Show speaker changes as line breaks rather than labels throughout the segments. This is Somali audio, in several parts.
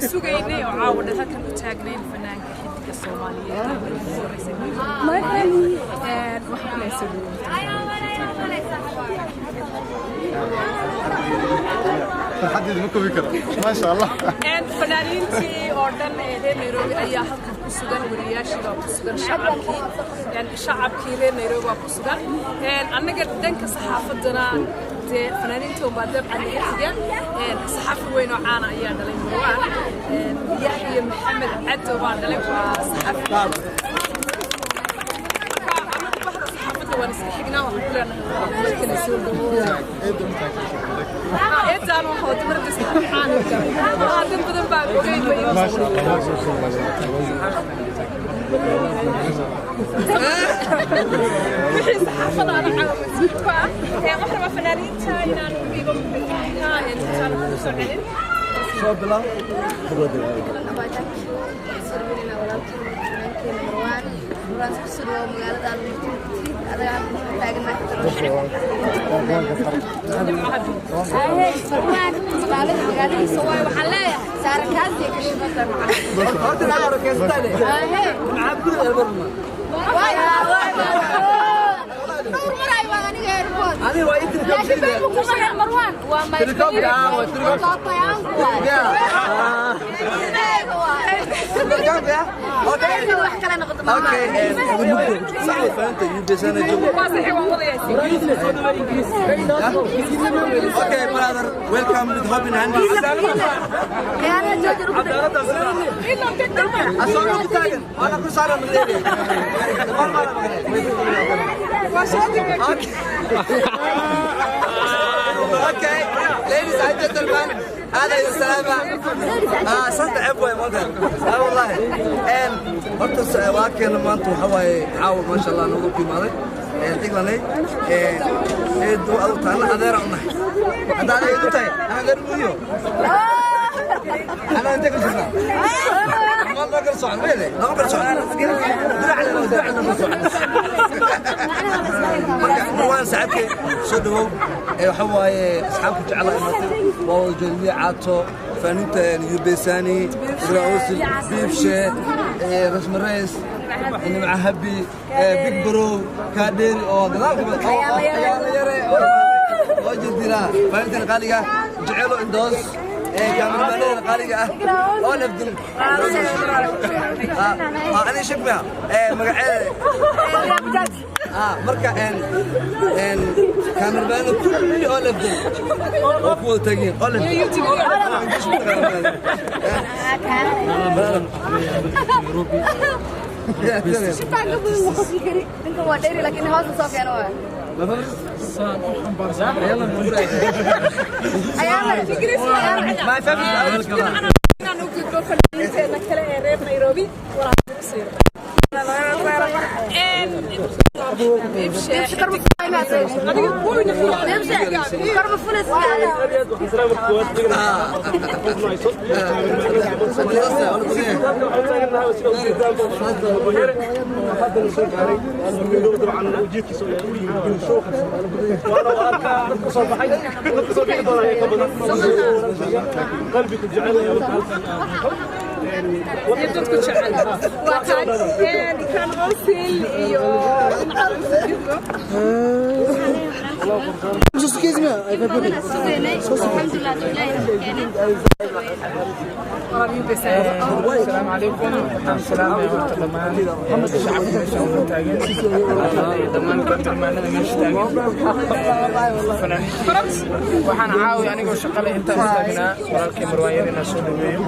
Waxaan sugaynay oo caawa dhan halkan u taagnayn fanaanka xidiga Soomaaliyeed ee ugu horeysay. My friend, waxaan kula soo
farxaddeeda ma koobi karo, maasha Allah.
Fanaaniintii oo dhan ee reer Nairobi ayaa halkan ku sugan, wariyaashii baa ku sugan, shacabkii yani shacabkii reer Nairobi baa ku sugan. Annaga dhanka saxaafaddana dee fanaaniinta unbaa dabcan naga xiga. Saxaafi weyn oo caana ayaa dhalay Marwaan Yaxya Maxamed Cadow baa dhalay, waa saxaafi. Marka annagu bahda saxaafadda waan iska xignaa, waxaan ku leenahay markana soo dhawow. Eedaan waxaa dumarka saxaafi caan ah, dad badan baa ogeyn ba.
Maasha Allah.
Wixii saxaafada ana caawa mas-uul ku ah. Waxaan rabaa fanaaniinta inaan u dhiibo mikrofoonka intaan ku soo celin.
Soo bilow. Horta maxaa orkeestane? Maxaa guud albarma? Ani waa intii Tirikobka, ah, waa tirikobka. Yeah. Okay. Okay. Sax fahanta UBSana joogo.
Waa saxiix, waan wadayaasi.
Okay, brother, welcome with Hobin Handy. Asoo ku taagan. Ana ku saaran magaleey. Okay, ladies and gentlemen, هذا السلامة. صدق عبوة مالتها. والله. Horta waa keena maanta waxa waaye caawa maasha Allah noogu qimaaday. Diglanay. Eedu adu taana adeer u nahay. Hadda adeer u tahay, ana adeer muuyo. Ana inta ka jirnaa. Ma la kala socon weele, lama kala socon. Diracna diracna ma socon. Marka Marwaan saaxiibkay soo dhawow. Waxa waaye asxaabku jeclaa imaatay. Waa wada joogay caato fanaaniinta Yubesani, Ibrahim Biibshe, Rasmareys, Nimca Habi, Big Bro, Kaadheeri oo gadaalka oo yare oo jeedina fanaaniinta qaaliga jecelo indoos kaameramanada qaaliga ah oo nafdin. Ani shakmiya magaceeda marka kaameramanada kulli oo nafdin oo ku wada taagan oo nafdin. My favorite.
Inaan u gudbo fanaaniinteena kale ee reer Nairobi walaa ku siiro. Adiga kuwina. Iyo dadku jecel waa tahay Ikraan Osil iyo dhinaca.
Asalaamu calaykum, waxaan salaamaya horta dhammaan shacabka meesha uga taagan iyo dhammaan kaameramanada meesha taagan, fanaaniinta. Waxaan caawi anigoo shaqale intaan u taagnaa walaalkay Marwaan yar inaan soo dhaweeyo,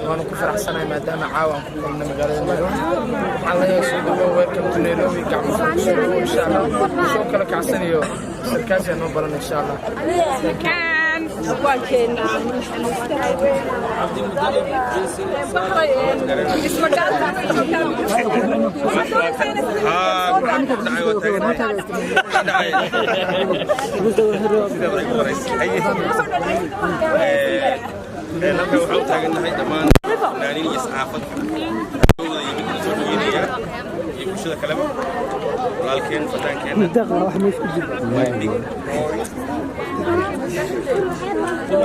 waanu ku faraxsanahay maadaama caawa aan ku kulnay magaalada Nairobi. Waxaan leeyahay soo dhawow, welcome to Nairobi, gacmo furan soo dhawow insha Allah. Soo kala kacsan iyo sarkaasi noo baran insha Allah. Thank you.
Abwaankeena Bahray ismagaalka.
Halkan waxaan u taagannahay dhammaan fanaaniin iyo saxaafad wada yimid soo dhaweynaya iyo bulshada kaleba walaalkeen fanaankeenna.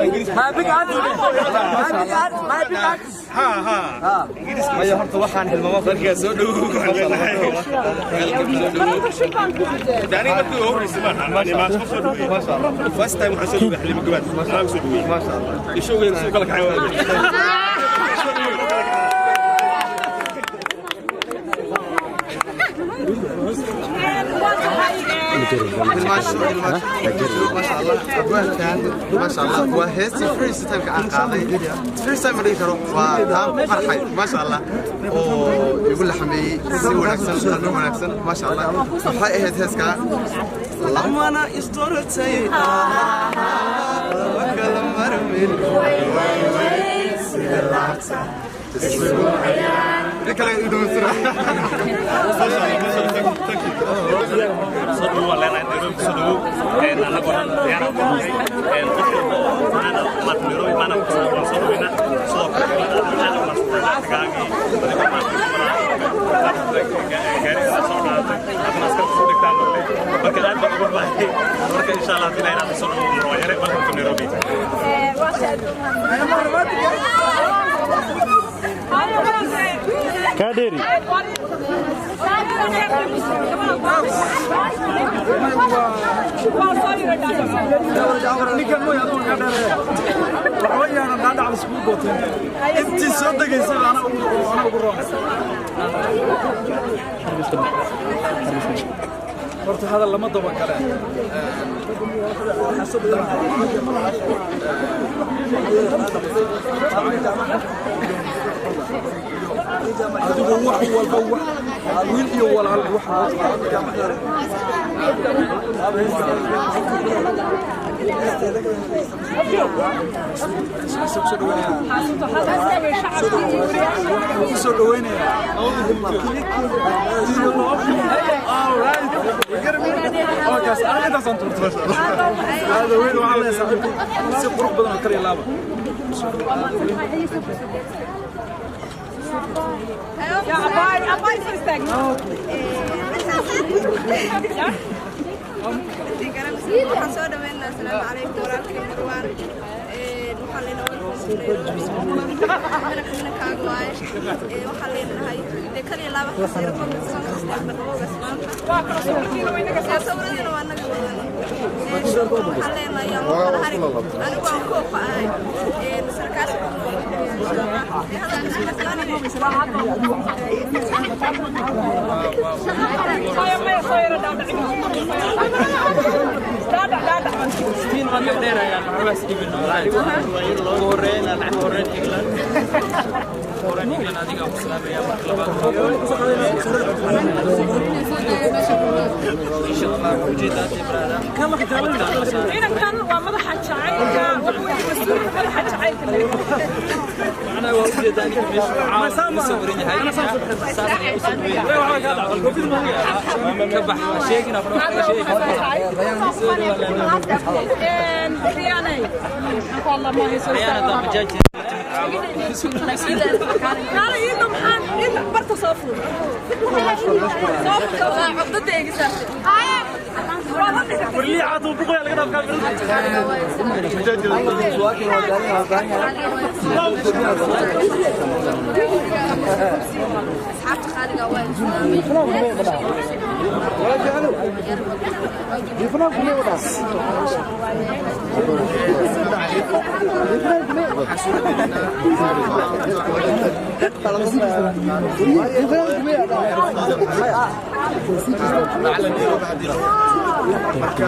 My big artist. My big artist. My big artist.
Ha ha.
Maya horta waxaan hilmaamo
Markaa soo dhawow waxaan leenahay. Dani markii ugu horreysay baan aan soo dhaweeyay.
Ma sha Allah.
First time waxaan soo dhaweeyay Xalimo Gabaad. Anaa soo dhaweeyay.
Ma sha Allah.
Ishowgeena soo kala kacay waa.
ما شاء الله أبوان ما شاء الله وهيستي first time كان قاضي first time مريكا وتام فرحي ما شاء الله ويقول لحمي سي ونكسن قلبي ونكسن ما شاء الله waxay ahayd heeska lamana istortay kala marmin sida laabta isugu cayaan kala idoo
Soo dhawow waan leenahay Nairobi soo dhawow. Annaga oo dhan diyaar aan u nahay. Qof walba oo fanaana maarta Nairobi maana ku soo waan soo dhaweynaa. Sidoo kale aad u mahadsantahay waqtigaagii adigoo maarta gaariga soo qaadatay haddana askarta soo dhigtaan maqlay. Marka aad baan ugu baahay. Marka insha Allah hadii la yiraahdo soo dhawow Marwaan Yare welcome to Nairobi.
Kadiri.
Ninkan mooy adigu ka dheereeya waxa weeyaan dhaadhac iskugu gooteen intii soo degaysay ana ugu ana ugu roon horta hadal lama daba gale adigu wax walba wiil iyo walaal wax soo dhaweynaya هذا وين وعلى صاحبي si qurux badan oo kaliya laaba
Waxaan soo dhaweynaa asalaamu calaykum walaalkay Marwaan waxaan leenahay minakaaga waaye waxaan leenahay dee kaliya laaba xasiiro qofka soo qabowgaas maanta sawiradiina waa naga wadan waxaan leenahay yaa loo kala harin anigu waan koofa ahay sarkaas
Ciidankan waa madaxa jacaylka wuxuu weeye mas-uulka madaxa jacaylka
macnaha waa ujeedaa ninka meesha caawa ku sawiran yahay saas ayaa u sawiran ka bax ha sheegin afna wax ka sheegi
Riyaanay
Riyaana daa bajaaj
Kaala ii maxaan in barta soo fuul soo fuul cubdada eegisa
Asxaabta qaaliga waa
Marka